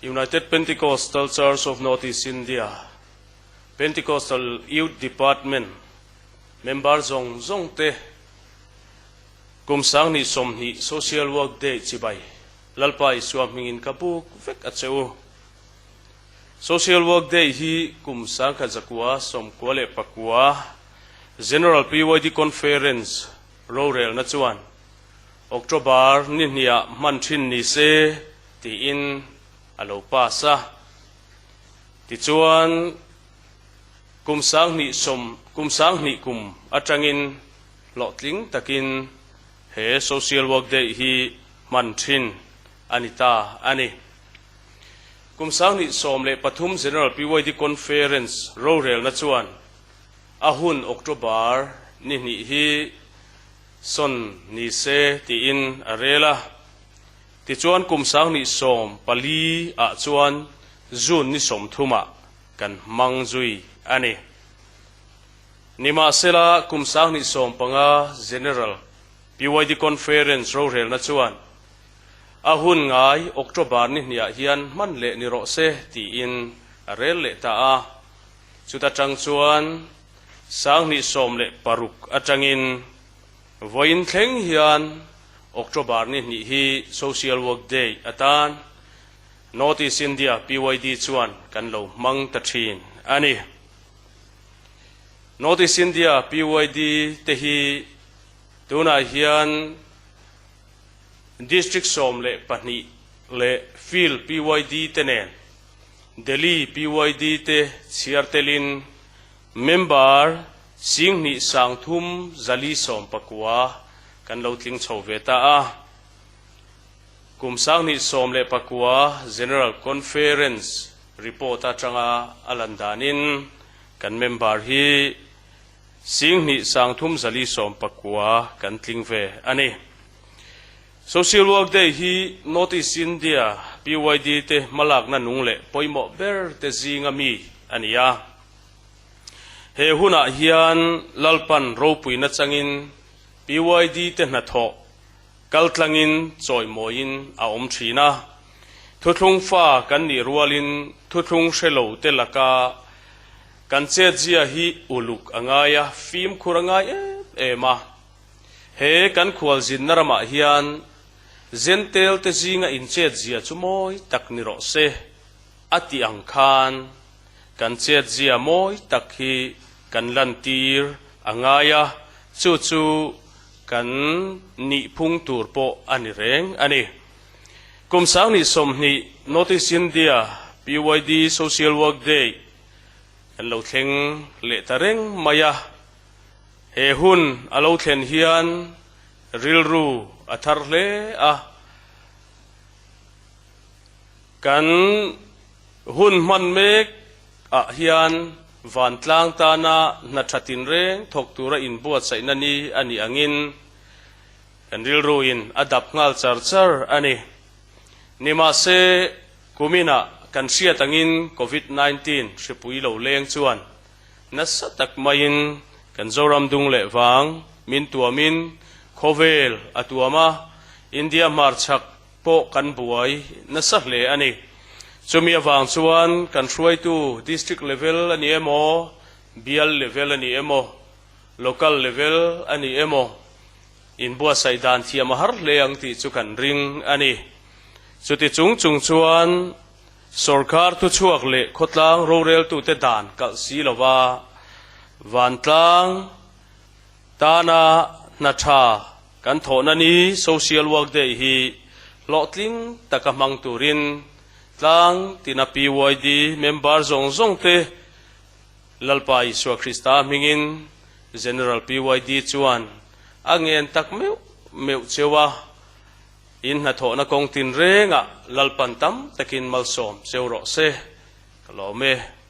United Pentecostal Church of North East India, Pentecostal Youth Department member zawng zawng te kum sanghnih sawmhnih Social Work Day chibai Lalpa Isua hmingin ka buk vek a che u. Social Work Day hi kum sangkhat zakua sawmkua leh pakua General PYD Conference rorelna chuan October ni hniah hman thin ni se tiin a lo pass a. Tichuan, kum sanghnih sawm, kum sanghnih kum atangin hlawhtling takin he Social Work Day hi hman thin a ni ta a ni. Kum 2013 General PYD Conference rorelna chuan a hun October ni hnih hi sawn ni se tiin a rel a. Tichuan kum 2014 ah chuan June ni 30 ah kan hmang zui a ni. Nimahsela kum 2015 General PYD Conference rorelna chuan a hun ngai October ni hniah hian hman leh ni rawh se tiin a rel leh ta a. Chuta tang chuan 2016 atangin vawiin thleng hian October ni hnih hi Social Work Day atan North East India PYD chuan kan lo hmang ta thin a ni. North East India PYD te hi tunah hian District 12 leh Field PYD te nen Delhi PYD te chhiar telin member 2319 kan lo tling chho ve ta a. Kum 2019 General Conference report atanga a lan danin kan member hi 2319 kan tling ve a ni. Social Work Day hi North East India PYD te hmalakna nung leh pawimawh ber te zinga mi a ni a. He hunah hian Lalpan ropuina changin PYD te hnathawh kaltlangin chawimawiin a awm thin a. Thuthlung fa kan nih rualin thuthlung hre lo te laka kan chetzia hi uluk a ngai a, fimkhur a ngai em em a. He kan khualzinna ramah hian Zentel te zinga inchetzia chu mawi tak ni rawh se a tih ang khan kan chetzia mawi tak hi kan lantir a ngai a, chu chu kan nihphung tur pawh a ni reng a ni. Kum 2020 North East India PYD Social Work Day kan lo thleng leh ta reng mai a. He hun a lo thlen hian rilru a thar hle a. Kan hun hman mek ah hian vantlang tana hna tha tinreng thawk tura inbuatsaihna ni a nih angin kan rilru in a dap nghal char char a ni. Nimahse, kuminah kan hriat angin Covid 19 hripui lo leng chuan nasa tak maiin kan Zoram dung leh vang min tuamin khawvel a tuam a, India hmarchhak pawh kan buai nasa hle a ni. Chumi avang chuan kan hruaitu district level a ni emaw, bial level a ni emaw, local level a ni emaw, inbuatsaih dan thiam a har hle ang tih chu kan ring a ni. Chuti chung chung chuan sorkar thuchhuak leh khawtlang roreltute dan kalh si lova vantlang tana hna tha kan thawhna ni Social Work Day hi hlawhtling taka hmang turin tlang tina PYD member zawng zawng te Lalpa Isua Krista hmingin General PYD chuan a ngen tak meuh meuh cheu a, in hnathawhna kawng tin rengah Lalpan tam takin malsawm cheu rawh se. Ka lawm e.